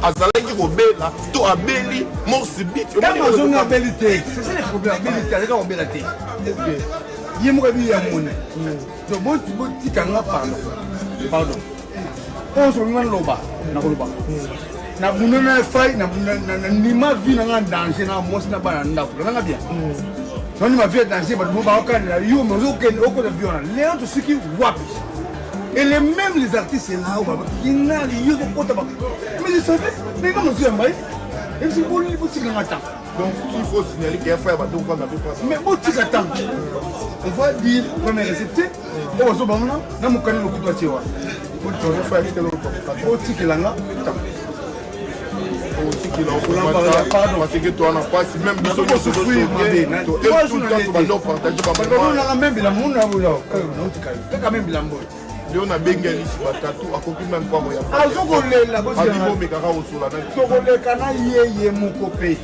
Azalaki kobela to abeli mort subite. Ntango azongi abeli te, c'est ça le problème, abeli te, azalaki kobela te, ye moko abi ya moni. Donc botika nga, pardon, pardon. Oyo soki nga naloba, nakoloba nabunda na fai, nandima vie na nga en danger na mwasi na bana na ndako nanga bien, nandima vie ya danger. Bato mo baokanela yo, mais ozokende okota vie wana. Lelo tosuki wapi? Et les mêmes, les artistes là oyo bakinali yo okota ba, mais je savais, mais nga mozu yamba ye ebisi botika nga temps. Donc il faut signaler qu'il y a frère bato vanda mpe. Mais botika temps, on va dire première récepté oyo bazobangana na mokani lokutu atie wana, botikelanga temps. Parce que toi na pasi, même biso. Tokosouffrir mabe nanga, même bilambo kaka, même bilambo. Leo nabengi Alisi Batatu, akoki même pas koya. Azokolela. Bomekaka kosola. Tokoleka na ye, ye moko mpe.